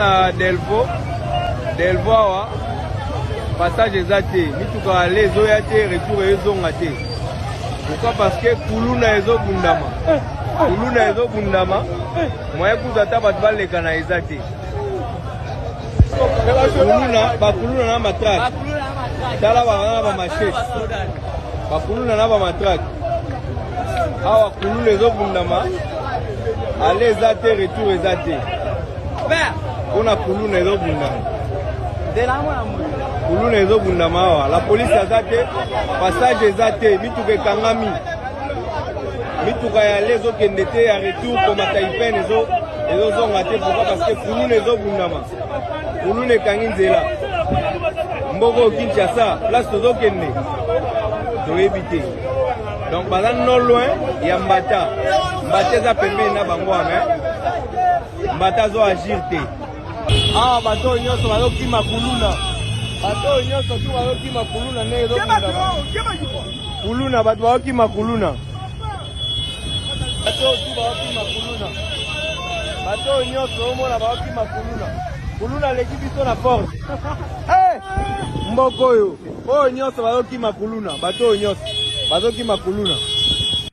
Na Delvaux, Delvaux awa passage eza te, mituka aller ezoya te, retour ezonga te. Pourquoi? Parce que kuluna ezobundama, kuluna ezobundama, moyen kutu ata bato balekana eza te. Kuluna, bakuluna na matrake, tala baza na bamachete, bakuluna na bamatrake. Awa kuluna ezobundama, aller eza te, retour eza te. Mpona kuluna ezobundama, kuluna ezobundama awa, la police aza te, passage eza te, mituka ekangami, mituka ya aller ezokende te, ya retour komata ipene ezozonga te. Pourquoi? Parce que kuluna ezobundama, kuluna ekangi nzela. Mboka oyo Kinshasa, place tozokende toyebi te. Donc baza non loin ya Mbata, Mbata eza pembeni na bango wana, Mbata azo agir te. Awa bato oyo nyonso bazokima kuluna, bato oyo nyonso tu bazokima kuluna ndenge ezobundama kuluna, bato bazokima kuluna, bato oyo tu bazokima kuluna, bato oyo nyonso omona bazokima kuluna. Kuluna aleki biso na force. Hey! Mboka oyo, oyo nyonso bazokima kuluna, bato oyo nyonso bazokima kuluna.